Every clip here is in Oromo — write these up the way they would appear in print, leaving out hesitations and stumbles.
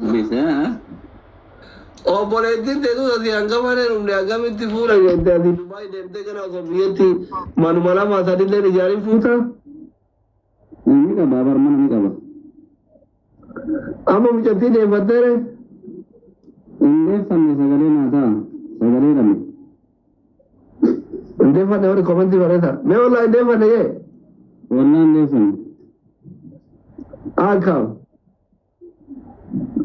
Bisa. Obboleettiin teetu ati hangam hin heerumne hangamitti fuudha jette ati Dubaay deemtee gara osoo biyyatti manuma lama sadillee ijaarin fuuta. Ni qaba bar mana ni qaba. Amma mucattii deeffatteere. Hin deeffanne sagalee naa ta'a. Sagalee dhabe. Hin deeffanne warri komentii barreessa. Mee wallaa hin deeffanne jee. Wallaa hin deeffanne. Akkam.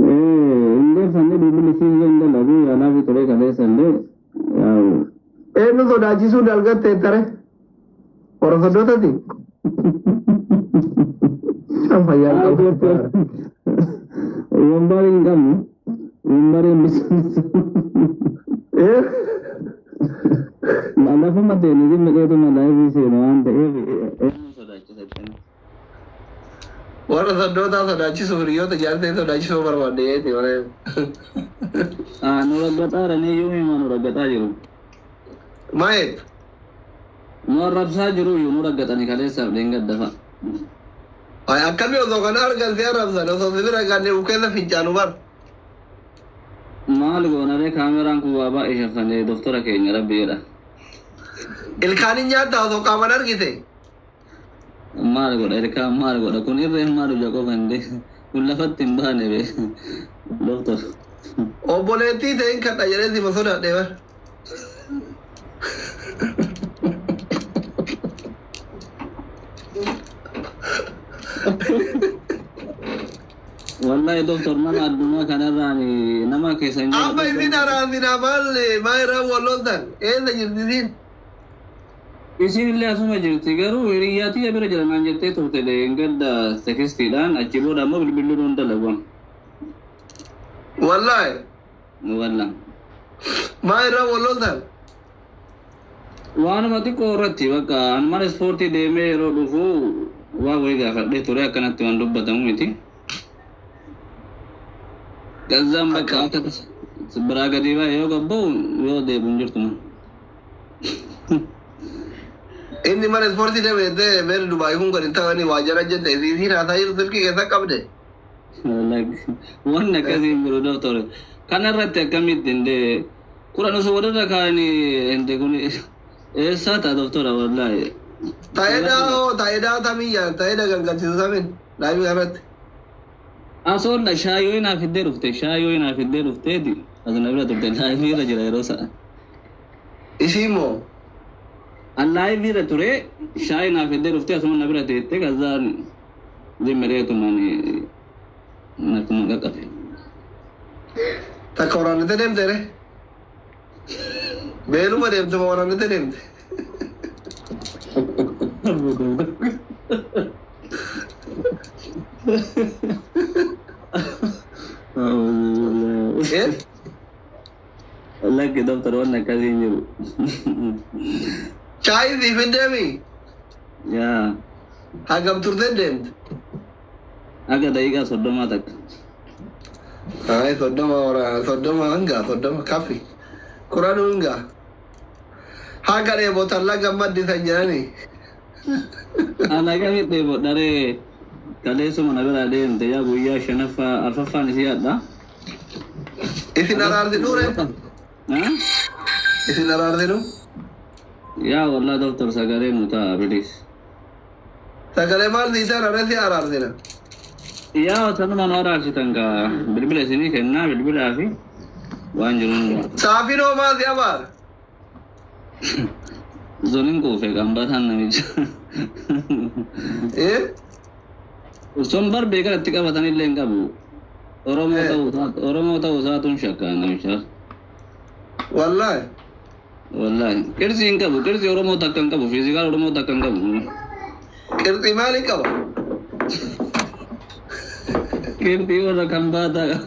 Hin deeffanne bilbilli siillee hin dalagu yaalaa fi ture kaleessa illee yaa'u. Eenyu sodaachisuu dalgattee tare? Warra soddootati? Kan fayyaa qabu. Wambarii hin qabnu. Wambarii hin bisu. Lafuma deemu zimma dheetuma laayivii seenu waan ta'eef eenyu sodaachisa jettanii. Warra soddootaa sodaachisuu hiriyoota jaartee sodaachisuu barbaadde jeeti malee. Nu raggaxaadhanii iyyuu himaa nu raggaxaa jiru. Maayet. Nu arrabsaa jiru iyyuu nu raggaxanii kaleessaaf dheengadda fa'a. Ay akkamii osoo kana argan si arrabsan osoo si bira gaanne keessa fincaanu bar. Maal goonaree kaameraan kun waa baay'ee shaffanee doktora keenya rabbi jedha. Ilkaanin nyaata osoo qaaman argite. Maal godha ilkaan maal godha kun irreen maal ija qofa hin kun lafatti hin baane be doktor. Obboleettii ta'in kadha jedhee si sodaadhe bar. Wallahi doktor nama addunyaa kanarraan nama keessa hin Amma isin araarsinaa maal maa irraa wal loltan eessa jirti isin? Isin illee asuma jirti garuu hiriyyaa tiyya bira jira naan jettee turte gadda tekistiidhaan achi booda ammoo bilbilli nuun dalagu. Wallahi Walla. maa irraa wal loltan? Waanuma xiqqoo irratti bakka ani mana ispoortii deemee yeroo dhufu waa wayii gaafadhee ture akkanatti waan dubbatamu miti. Gazzaan bakka akka biraa gadi ba'e yoo gabba'u yoo deebi'u hin jirtu. Inni mana ispoortii deeme jettee meeri Dubaay kun gadi ta'anii waa jala jette isiin haasaa jirtu silkii keessa qabde. Wanni akkasii hin jiru doktor. Kana irratti akkamitti indee kudhan osoo walirra kaa'anii inde kun eessaa ta'a doktora wallaahi. Taayidaa hoo taayidaa tamiyyaa taayidaa gangalchiisu tamin laayivii kanatti. Asoon shaayoo naaf fiddee dhufte shaayoo naaf fiddee dhufteeti asuma bira turte laayivii irra jira yeroo sa'a. Isii moo An laayivii irra ture shaayii naaf fiddee dhufte asuma na bira teette kazaan zimmireetumaan nattuma qaqqabe. Takka waraannate deemte re? Beeluma deemte moo waraannate deemte? Eh? Lakki doktor wanni akkasii hin jiru. Shaayii siif hin deemi? Yaa Hagam turte deemte? Akka daqiiqaa 30 takka. Ay 30 wara 30 hanga 30 kafi. Kudhan hanga. Haga dheebotan laga maddisan jedhani. Ana kamitti dheebodharee kaleessuma na bira deemte yaa guyyaa shanaffaa arfaffaan isii hadha. Isin araarsinuu re? Isin araarsinuu? Yaa wallah doktor sagalee nu ta'a bilis. Sagalee maal siisaan aree si araarsina? Yaa sanuma nu araarsitan kaa bilbila isinii kennaa bilbilaa fi waan jiru hundumaa. Saafiin hoo maal si abaara? Zoniin quufe qambataan namicha. Eh? Son bar beekan itti qabatan illee hin qabu. Oromoo ta'uu Oromoo ta'uu isaatuun shakka namicha. Wallahi. Wallahi. Qirsi hin qabu. Qirsi Oromoo takka hin qabu. Fiizikaal Oromoo takka hin qabu. Qirxii maalii qaba? Qirxii warra kan baataa.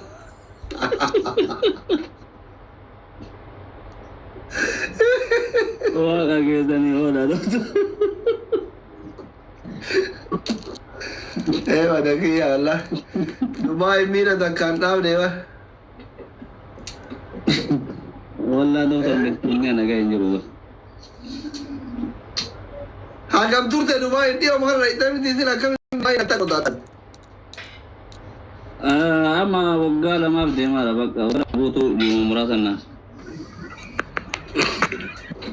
Waaqa keessanii oola. Eh wada kiyya wallahi. Dubaay miila takkaan dhaabne ba. Wallahi doktor miskiinni nagaa hin jiru. Hagam turte Dubaay dhiyoo kana itti miti isin akkamitti Dubaay akka sodaatan. Amma waggaa lamaaf deemaadha bakka guutuu jiru muraasa naas.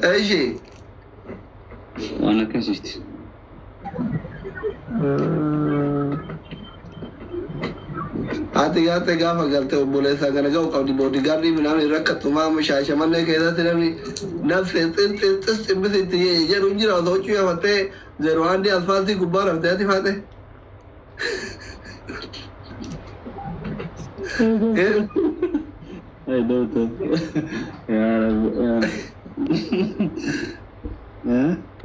Eeshi. Waan akkasiiti. Ati gaafa gaafa galte obboleessaa kana ga'u qabdi boodigaardii midhaan hin rakkattu maama Shaashamannee keessatti namni nafse xinxinxis ximbisitti jedhu hin jira osoo huccuu yaafattee zeeroo handii asfaaltii gubbaa raftee ati faate. Ay, doctor. Yaa Rabbi.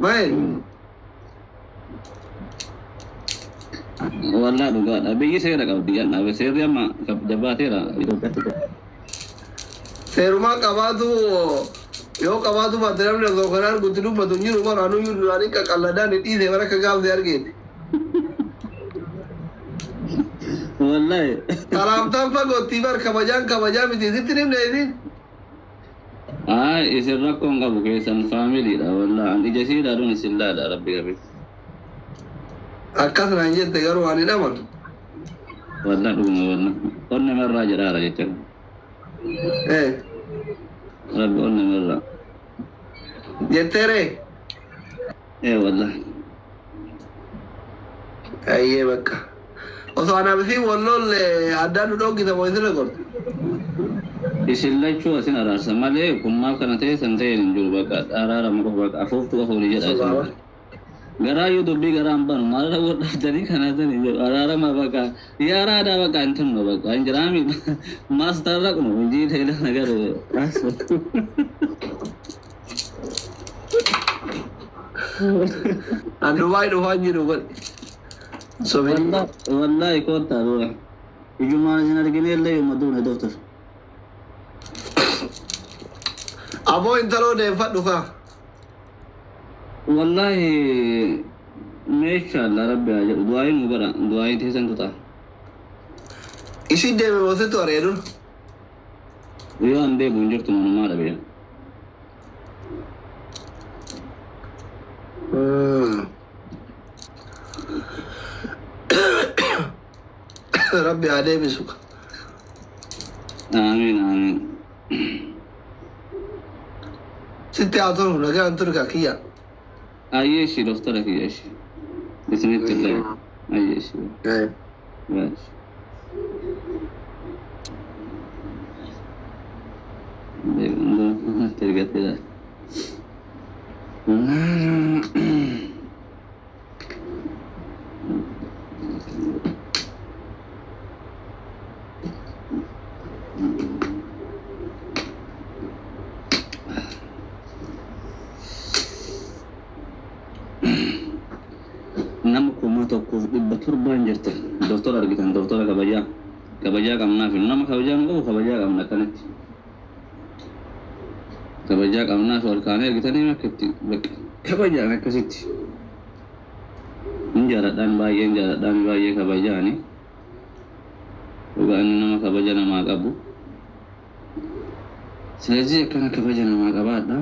Maal? Wallaa dhugaadha. Biyyi seera qabdi jennaa. Seerri amma jabaateera Itoophiyaatti. Seerumaa qabaatu yoo qabaatu baatte namni osoo kanaan guutti dubbatu hin jiru bara anuyyuu duraanii qaqalladaan hin dhiise bara akka gaafte argeeti. Wallahi. Salaamtaan fagootti bar kabajaan kabajaa miti sitti himne isin. Ay, isin rakkoon qabu keessan faamiliidha wallaa. An ija isii ilaaluun isin laala rabbi qabe. Akkas naan jette garuu waan hin amanu. Wallaa dhuguma wallaa. Onni marraa jedhaara jecha. Rabbi onni marraa. Jetteeree? Ee wallaa. Ayyee bakka. Osoo anaaf isin walloollee addaan nu dhoggita moo isin gorte? Isin lachuu asin araarsa malee kun maaf kana ta'e san ta'e hin jiru bakka araarama qofa bakka afuuftu qofa olii jedha isin. Garaa yoo dubbii garaa hin banu maal irra dhaabdanii kana tani jedhu araarama bakka yaa araadaa bakka hin tunno bakka hin jiraami maastarraqnu hojii teela nagar. An Dubaay dhufaa hin jiru godhe. Sobee. Wallahi koottaa dura. Ijumaan isin argine illee yooma duune doctor. Aboo intaloo deeffadhu kaa. Wallahi meeshaa rabbi haa jedhu du'aayin nu godha du'aayin teessantu ta'a. Isin deeme moositu areedun. Yoo an deebi'u hin jirtu manumaa dhabe. Rabbi haa deebisu. Amiin amiin. Sitti haa tolu nagaan turu kaa kiyya. Ayyee ishii doktora kiyya ishii. Isinitti illee. Ayyee ishii. Ergateedha. Nama 1700 jirta. Doktora argitan doktora kabajaa. Kabajaa qabnaaf nama kabajaa hin qabu kabajaa qabna akkanatti. Kabajaa qabnaaf ol kaanee argitanii akkatti kabajaan akkasitti. Hin jaaladhaan baay'ee hin jaaladhaan baay'ee kabajaani. Dhugaa inni nama kabaja namaa qabu. Silazii akkana kabaja namaa qabaadha.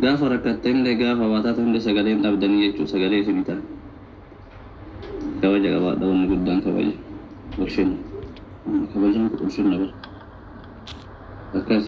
Gaafa rakkatte illee gaafa waataa illee sagalee hin dhabdanii jechuudha sagalee isin ta'a. Kabaja qabaadha wanni guddaan kabaja. Ulfinna. Kabajaan ulfinna bara. Akkas.